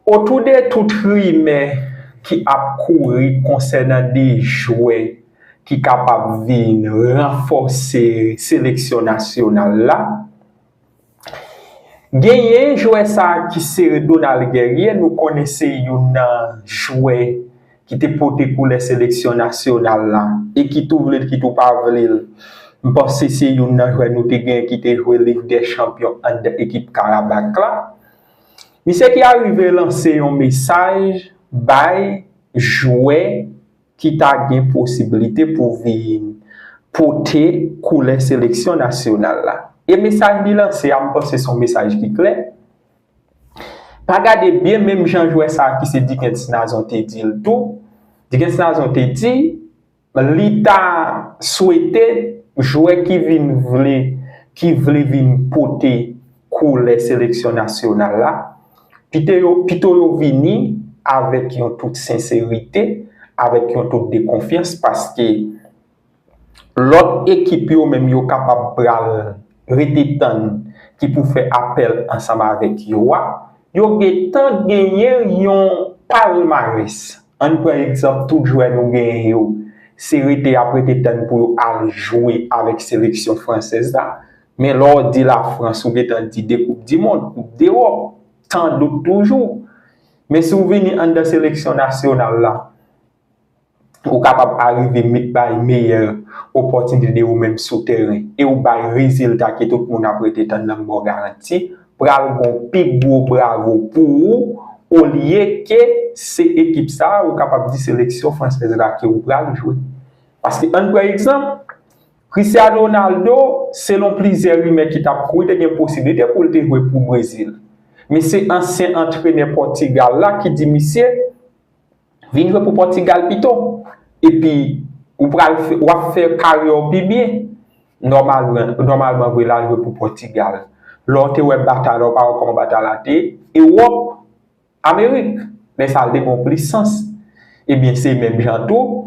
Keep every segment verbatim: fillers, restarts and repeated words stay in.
Otou de tout rimè ki ap kouri konsènan de jwè ki kapab vin ranfòse seleksyon nasyonal la, genyen jwè sa a ki se Donald Guerrier, nou konnen se youn nan jwè ki te pote koulè seleksyon nasyonal la e ki tou vle l, ki tou pa vle l. M panse se youn nan jwè nou te gen ki te jwe Lig dè Chanpyon anndan ekip Karabak la. Misye ki arive lanse yon mesaj bay jwè ki ta gen posiblite pou vin pote koulè seleksyon nasyonal la. E mesaj li lanse a, m panse se yon mesaj ki klè. Pa gade byen, menm jan jwè sa a ki se Dickens Nazon te di l tou. Dickens Nazon te di, li ta swete jwè ki vin vle, ki vle vin pote koulè seleksyon nasyonal la, pito yo, pito yo vini avèk yon tout senserite, avèk yon tout de konfyans, paske lòt ekip yo menm yo kapab pral rete tann ki pou fè apèl ansanm avèk yo a, yo gentan genyen yon palmarès. Ann pran egzanp tout jwè nou genyen yo, se rete y ap rete tann pou yo al jwe avèk seleksyon fransèz la. Men lè w di Lafrans, ou gentan di de koup di mond, koup dewòp, tan dout toujou. Men si w vini anndan seleksyon nasyonal la, ou kapab arive met bay meyè opòtinite de ou menm sou teren e ou bay rezilta ke tout moun ap rete tann nan, m ba w garanti pral gon pi gwo bravo pou ou, olye ke se ekip sa a ou kapab di seleksyon fransèz la ke ou pral jwe. Paske ann pran egzanp, Cristiano Ronaldo, selon plizyè rimè ki t ap kouri, te gen posiblite pou l te jwe pou Brezil. Men se ansyen antrenè Pòtigal la ki di misye, vin jwe pou Pòtigal pito. Epi, ou pral fè, w ap fè karyè w pi byen. Nòmalman, nòmalman vre, l al jwe pou Pòtigal. Lè w te wè batay la, ou pa wè kòman batay la te ye. Ewòp, Amerik. Men sa l te gen plis sans. Ebyen, se menm jan tou.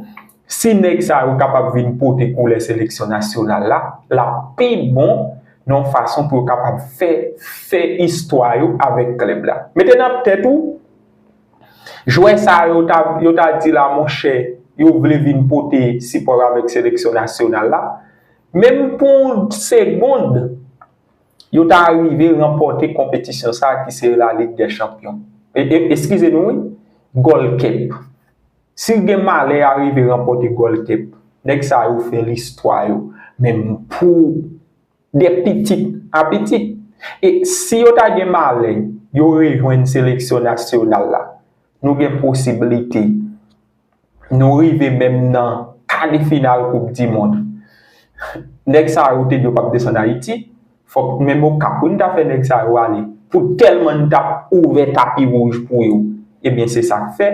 Si nèg sa yo kapab vin pote koulè seleksyon nasyonal la, l ap pi bon nan yon fason pou yo kapab fè, fè istwa yo avèk klèb la. Mete nan tèt ou, jwè sa yo ta, yo ta di la, monchè, yo vle vin pote sipò yo avèk seleksyon nasyonal la. Menm pou yon segond, yo ta rive ranpòte konpetisyon sa a ki se la Ligue des Champions. E, e, eskize nou, wi, Gold Cup. Si gen malè y a rive ranpòte Gold Cup, nèg sa yo fè listwa yo. Menm pou de pitit a pitit. E si yo ta gen malè, yo rejwenn seleksyon nasyonal la, nou gen posiblite nou rive menm nan ka de final Koup di Mond. Nèg sa yo te di yo p ap desann Ayiti, fòk menm Okap wi n ta fè nèg sa yo ale, pou tèlman n t ap ouvè tapi wouj pou yo. Ebyen, se sa k fè,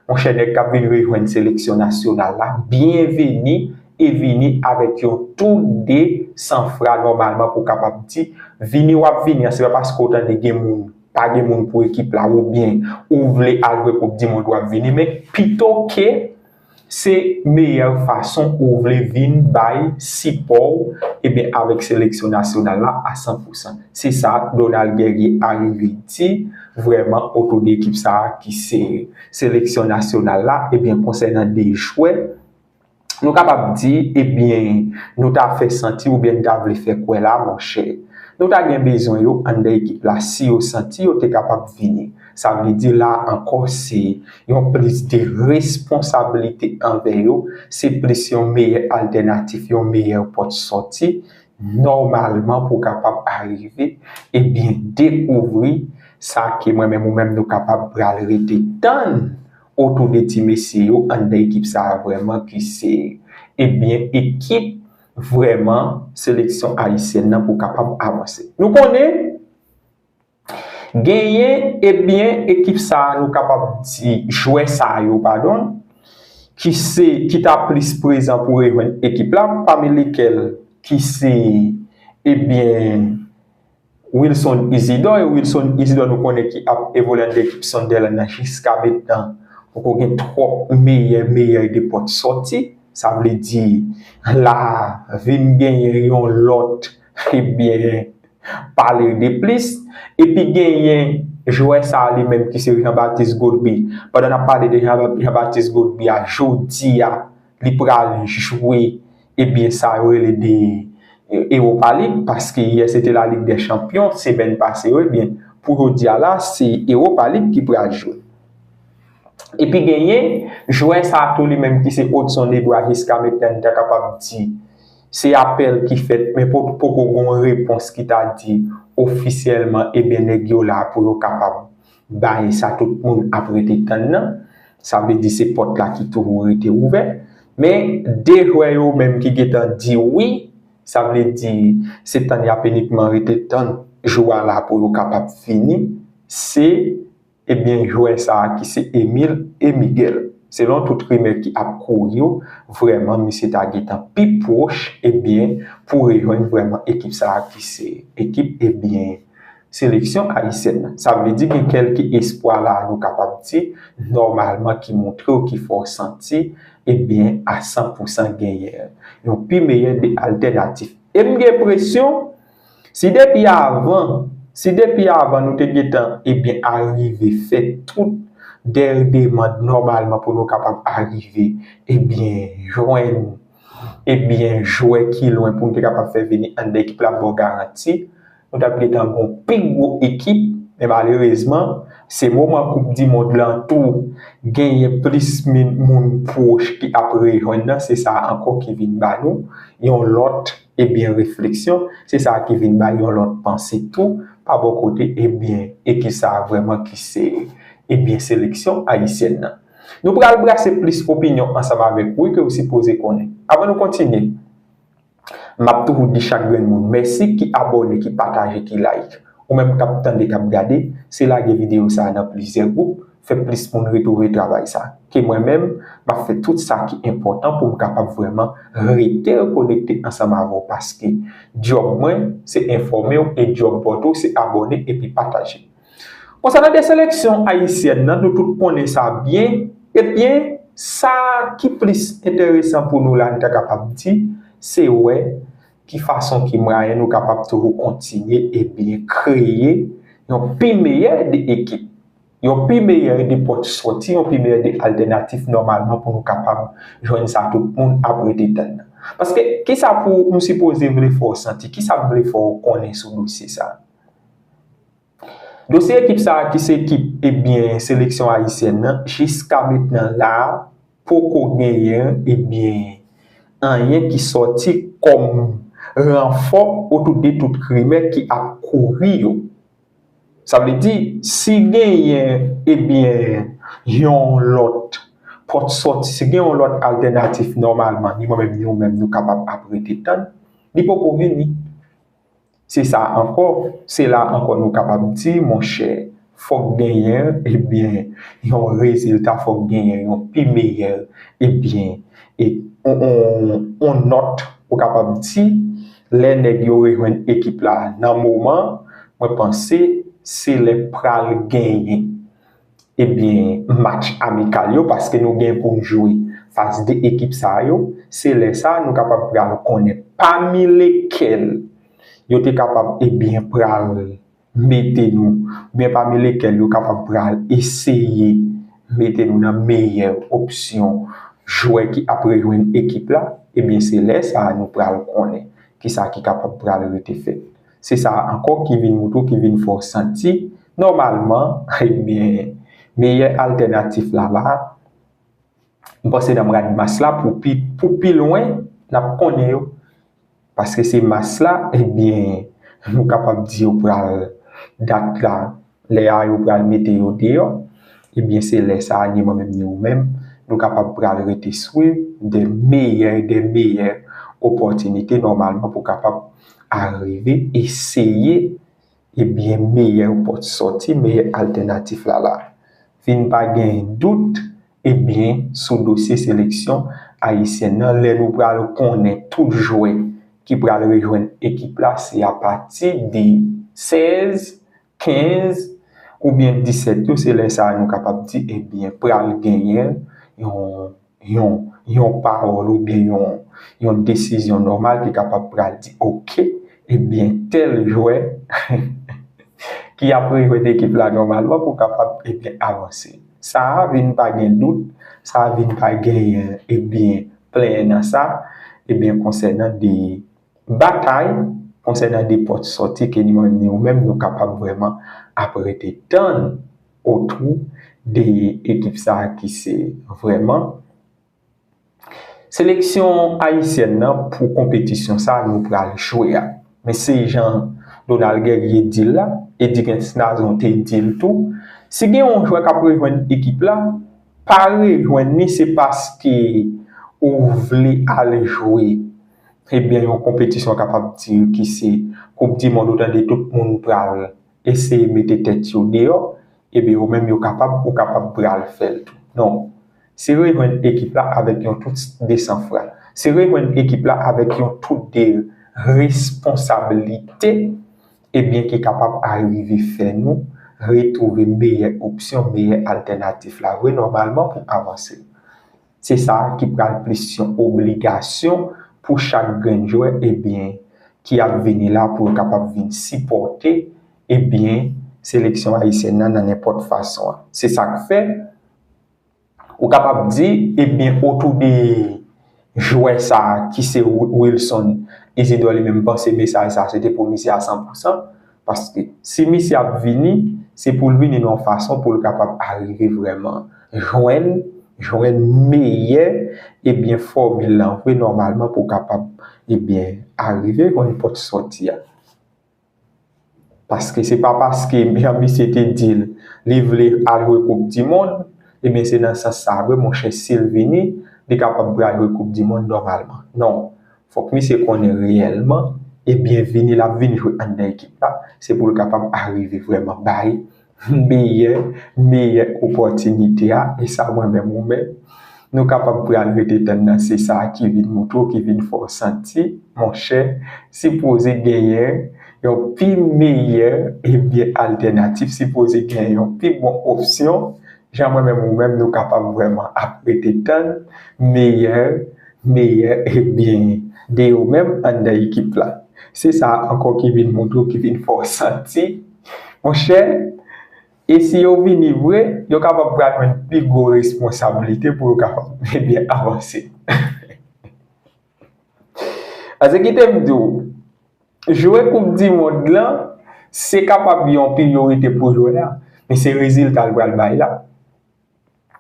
monchè, nèg k ap vin rejwenn seleksyon nasyonal la, byenveni e vini avèk yon tou de sanfra nòmalman pou w kapab di, vini w ap vini an, se pa paske w tande gen moun, pa gen moun pou ekip la, oubyen ou vle al jwe Koup di Mond w ap vini, men pito ke se meyè fason ou vle vin bay sipò w, ebyen, avèk seleksyon nasyonal la a san pou san. Se sa Donald Guerrier arive di, vrèman, otou de ekip sa a ki se seleksyon nasyonal la, ebyen, konsènan de jwè, nou kapab di, ebyen, nou ta fè santi oubyen n ta vle fè kwè la, monchè, nou ta gen bezwen yo anndan ekip la, si yo santi yo te kapab vini. Sa vle di la ankò, se yon plis de responsablite anvè yo, se plis yon meyè altènatif, yon meyè pòt sòti, nòmalman pou w kapab arive, ebyen, dekouvri sa ke mwen menm ou menm nou kapab pral rete tann otou de ti mesye yo anndan ekip sa a vrèman ki se, ebyen, ekip vrèman seleksyon ayisyèn nan pou kapab avanse. Nou konnen, genyen, ebyen, ekip sa a, nou kapab di jwè sa yo, padon, ki se, ki ta plis prezan pou rejwenn ekip la, pami lekèl ki se, ebyen, Wilson Isidor, e Wilson Isidor nou konnen ki ap evolye anndan ekip Sunderland nan jiska mentnan, poko gen twòp meyè, meyè de pòt sòti. Sa vle di, la vin genyen yon lòt, ebyen, pale de plis. Epi genyen, Jwè sa a li menm ki se Jean Baptiste Godby. Pandan n ap pale de Jean, Jean Baptiste Godby a, jodi a, li pral jwe, ebyen, sa yo rele de Europa League, paske yè se te La Ligue des Champions, semèn pase yo, ebyen, pou jodi a la, se Europa League ki pral jwe. Epi genyen jwè sa a tou li menm ki se Hudson Edouard, jiska mentnan n ta kapab di se apèl ki fèt, men po- poko gen yon repons ki ta di ofisyèlman, ebyen, nèg yo la pou yo kapab bay sa tout moun ap rete tann nan. Sa vle di se pòt la ki toujou rete ouvè. Men de jwè yo menm ki gentan di wi, sa vle di se tann y ap inikman rete tann jou a la pou yo kapab vini. Se, ebyen, jwè sa a ki se Emile e Miguel. Selon tout rimè ki ap kouri yo, vrèman, misye ta gentan pi pwòch, ebyen, pou rejwenn vrèman ekip sa a ki se ekip, ebyen, seleksyon ayisyèn nan. Sa vle di gen kèlke espwa la, nou kapab di, nòmalman, ki montre w, ki fè w santi, ebyen, a san pou san genyen yon pi meyè de altènatif. E m gen enpresyon, si depi avan, si depi avan nou te gentan, ebyen, arive fè tout dè demann nòmalman pou nou kapab arive, ebyen, jwenn, ebyen, jwè ki lwen pou nou te kapab fè vini anndan ekip la, ba w garanti, nou t ap gentan gen yon pi gwo ekip, men malerezman, se moman Koup di mond lan tou, genyen plis min- moun pwòch ki ap rejwenn nan, se sa ankò ki vin ba nou yon lòt, ebyen, refleksyon, se sa ki vin ba yon lòt panse tou, pa bò kote, ebyen, ekip sa a vrèman ki se, ebyen, seleksyon ayisyèn nan. Nou pral brase plis opinyon ansanm avèk ou ke w sipoze konnen. Avan nou kontinye, m ap toujou di chak grenn moun mèsi ki abòne, ki pataje, ki like. Ou menm k ap tande, k ap gade, se lage videyo sa a nan plizyè gwoup, fè plis moun retwouve travay sa. Ke mwen menm, m ap fè tout sa ki enpòtan pou m kapab vrèman rete konekte ansanm avè w, paske djòb mwen, se enfòme w, e djòb pa w tou, se abòne epi pataje. Konsènan de seleksyon ayisyèn nan, nou tout konnen sa byen. Ebyen, sa ki plis enteresan pou nou la, n ta kapab di, se wè ki fason, ki mwayen nou kapab toujou kontinye, ebyen, kreye yon pi meyè de ekip, yon pi meyè de pòt sòti, yon pi meyè de altènatif nòmalman pou nou kapab jwenn sa tout moun ap rete tann nan. Paske, kisa pou m sipoze vle fè w santi, kisa m vle fè w konnen sou dosye sa a? Dosye ekip sa a ki se ekip, ebyen, seleksyon ayisyèn nan, jiska mentnan la a, poko genyen, ebyen, anyen ki sòti kòm ranfò otou de tout rimè ki ap kouri yo. Sa vle di, si genyen, ebyen, yon lòt pòt sòti, si gen yon lòt altènatif nòmalman, ni mwen menm, ni ou menm, nou kapab ap rete tann, li poko vini. Se sa ankò, se la ankò nou kapab di, monchè, fòk genyen, ebyen, yon rezilta, fòk genyen yon pi meyè, ebyen, e, on, on, on nòt, ou kapab di, lè nèg yo rejwenn ekip la nan moman, mwen panse, se lè pral genyen, ebyen, match amikal yo, paske nou gen pou n jwe fas de ekip sa yo, se lè sa a nou kapab pral konnen pami lekèl yo te kapab, ebyen, pral mete nou, oubyen pami lekèl yo kapab pral eseye mete nou nan meyè opsyon jwè ki ap rejwenn ekip la, ebyen, se lè sa a nou pral konnen kisa ki kapab pral rete fèt. Se sa ankò ki vin montre w, ki vin fè w santi, nòmalman, ebyen, meyè altènatif la la, m panse nan mwa mas la, pou pi, pou pi lwen, n ap konnen yo. Paske se mas la, ebyen, nou kapab di yo pral, dat la, lè a yo pral mete yo deyò, ebyen, se lè sa a, ni mwen menm, ni ou menm, nou kapab pral rete swiv de meyè, de meyè opòtinite nòmalman pou kapab arive eseye, ebyen, meyè pòt sòti, meyè altènatif la la. Vin pa gen dout, ebyen, sou dosye seleksyon ayisyèn nan, lè nou pral konnen tout jwè ki pral rejwenn ekip la, se apati de sèz, kenz oubyen disèt yo, se lè sa a nou kapab di, ebyen, pral genyen yon, yon, yon pawòl oubyen yon, yon desizyon nòmal ki kapab pral di, oke, ebyen, tèl jwè, ki ap rejwenn ekip la nòmalman pou kapab, ebyen, avanse. Sa a vin pa gen dout, sa a vin pa genyen, ebyen, plenyen nan sa, ebyen, konsènan de batay, konsènan de pòt sòti ke ni mwen menm ni ou menm nou kapab vrèman ap rete tann otou de ekip sa a ki se vrèman seleksyon ayisyèn nan pou konpetisyon sa a nou pral jwe a. Men se jan Donald Guerrier di l la, Eddy Guens Nazon te di l tou, si gen yon jwè k ap rejwenn ekip la, pa rejwenn li se paske ou vle al jwe, ebyen, yon konpetisyon kapab di ki se Koup di Mond, ou tande tout moun pral eseye mete tèt yo deyò, ebyen, ou menm yo kapab, ou kapab pral fè l tou. Non. Se rejwenn ekip la avèk yon tout de sanfra. Se rejwenn ekip la avèk yon tout de responsablite, ebyen, ki kapab arive fè nou retwouve meyè opsyon, meyè altènatif la vre nòmalman pou avanse. Se sa ki pral plis yon obligasyon pou chak grenn jwè, ebyen, ki ap vini la pou yo kapab vin sipòte, ebyen, seleksyon ayisyèn nan nan nenpòt fason an. Se sa k fè ou kapab di, ebyen, otou de jwè sa a ki se Wi-, Wilson Isidore, li menm panse mesaj sa a se te pou misye a san pou san, paske si misye ap vini, se pou l vini nan yon fason pou l kapab arive vrèman jwenn, jwenn meyè, ebyen, fòmil lan vre nòmalman pou kapab, ebyen, arive jwenn pòt sòti a. Paske se pa paske jan misye te di l, li vle al jwe Koup di Mond, ebyen, se nan sans sa vre, monchè, si l vini, li kapab pral jwe Koup di Mond nòmalman. Non. Fòk misye konnen reyèlman, ebyen, vini l ap vin jwe anndan ekip la, se pou l kapab arive vrèman bay meyè, meyè opòtinite a, e sa mwen menm ou menm, nou kapab pral rete tann nan, se sa ki vin moutre w, ki vin fè w santi, monchè, sipoze genyen yon pi meyè, ebyen, altènatif, sipoze genyen yon pi bon opsyon, jan mwen menm ou menm, nou kapab vrèman ap rete tann meyè, meyè, ebyen, de yo menm anndan ekip la. Se sa ankò ki vin moutre w, ki vin fè w santi, monchè, e si yo vini vre, yo kapab pral jwenn pi gwo responsablite pou yo kapab, ebyen, avanse. Paske kite m di w, jwe Koup di Mond lan, se kapab yon priyorite pou jwè a, men se rezilta l pral bay la.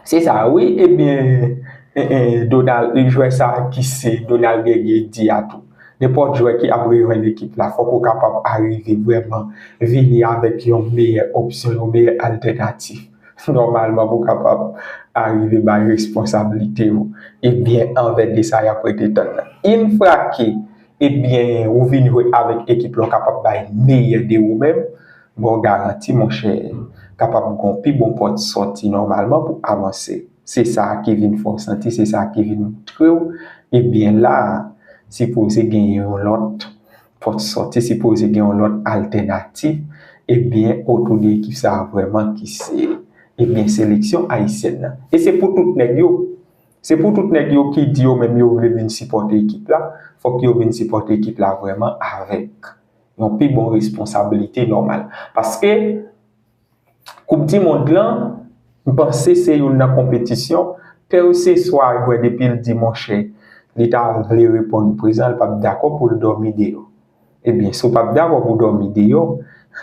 Se sa, wi, ebyen, e, e, Donald, jwè sa a ki se Donald Guerrier di a tou. Nenpòt jwè ki ap rejwenn ekip la, fòk ou kapab arive vrèman vini avèk yon meyè opsyon, yon meyè altènatif. Nòmalman, pou kapab arive bay responsablite yo, ebyen, anvè de sa y ap rete tann nan. Yon fwa ke, ebyen, ou vin jwe avèk ekip la, ou kapab bay meyè de ou menm, bon, garanti, monchè, kapab gon pi bon pòt sòti nòmalman pou avanse. Se sa ki vin fè w santi, se sa ki vin moutre w, ebyen, la, sipoze gen yon lòt pòt sòti, sipoze gen yon lòt altènatif, ebyen, otou de ekip sa a vrèman ki se, ebyen, seleksyon ayisyèn nan. E se pou tout nèg yo. Se pou tout nèg yo ki di yo menm yo vle vin sipòte ekip la, fòk yo vin sipòte ekip la vrèman avèk yon pi bon responsablite nòmal. Paske Koup di Mond lan, m panse se youn nan konpetisyon, kèlkeswa jwè depi l di, monchè, li ta vle reponn prezan, li p ap dakò pou l dòmi deyò. Ebyen, si w p ap dakò pou dòmi deyò,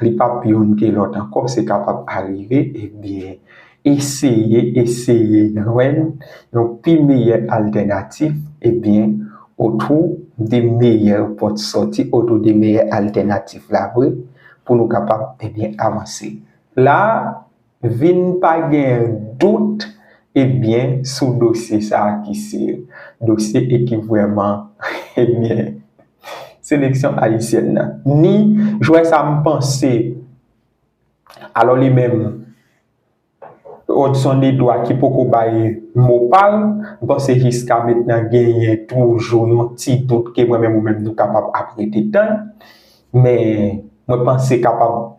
li p ap youn ke lòt ankò, se kapab arive, ebyen, eseye, eseye jwenn yon pi meyè altènatif, ebyen, otou de meyè pòt sòti, otou de meyè altènatif la vre, pou nou kapab, ebyen, avanse. La, vin pa gen dout, ebyen, sou dosye sa a ki se dosye ekip vrèman, ebyen, seleksyon ayisyèn nan. Ni jwè sa m panse, alò li menm, Hudson Edouard ki poko bay mo pa l, m panse jiska mentnan genyen toujou yon ti dout ke mwen menm ou menm nou kapab ap rete tann. Men, mwen panse kapab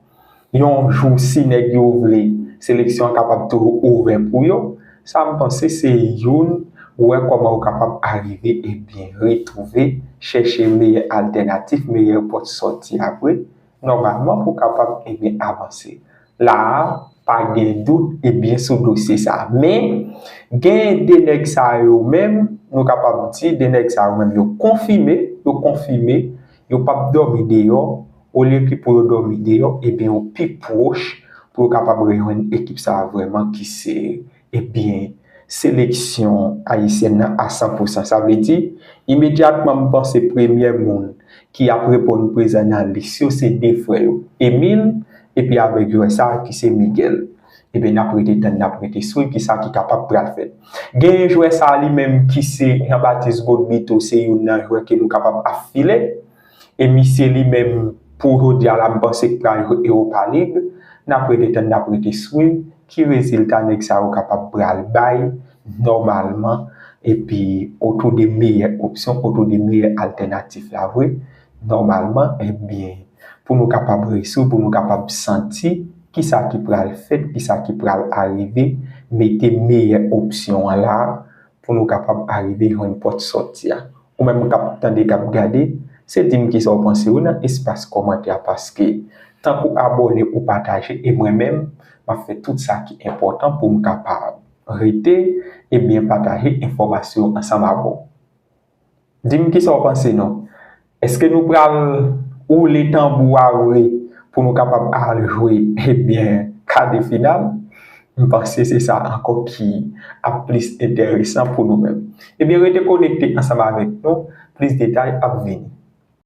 yon jou, si nèg yo vle, seleksyon an kapab toujou ouvè pou yo. Sa m panse se youn, ou wè kòman ou kapab arive, ebyen, retwouve, chèche meyè altènatif, meyè pòt sòti apre. nòmalman pou w kapab ebyen avanse. La a, pa gen dout ebyen sou dosye sa a. Men, gen de nèg sa yo menm, nou kapab di, de nèg sa yo menm yo konfime, yo konfime, yo p ap dòmi deyò, olye ki pou yo dòmi deyò, ebyen yo pi pwòch pou yo kapab rejwenn ekip sa a vrèman ki se, ebyen, seleksyon ayisyèn nan a san pou san. Sa vle di, imedyatman m panse premye moun ki ap reponn prezan nan lis yo se de frè yo, Emile epi avèk jwè sa a ki se Miguel. Ebyen, n ap rete tann, n ap rete swiv kisa ki kapab pral fèt. Gen jwè sa a li menm ki se Jean Baptiste Godbito, se youn nan jwè ke nou kapab ap file. E misye li menm, pou jodi a la, m panse k pral jwe Europa League. N ap rete tann, n ap rete swiv ki rezilta nèg sa yo kapab pral bay nòmalman, epi otou de meyè opsyon, otou de meyè altènatif la vre, nòmalman, ebyen, pou nou kapab resou, pou nou kapab santi kisa ki pral fèt, kisa ki pral arive, mete meyè opsyon an la, pou nou kapab arive jwenn pòt sòti a. Ou menm k ap tande, k ap gade, se di m kisa w panse yo nan espas kòmantè a, paske tankou abòne ou pataje, e mwen menm, m ap fè tout sa ki enpòtan pou m kapab rete, ebyen pataje enfòmasyon yo ansanm avè w. Di m kisa w panse non. Èske nou pral woule tanbou a vre pou nou kapab al jwe, ebyen, ka de final? M panse se sa ankò ki ap plis enteresan pou nou menm. Ebyen, rete konekte ansanm avèk nou, plis detay ap vini.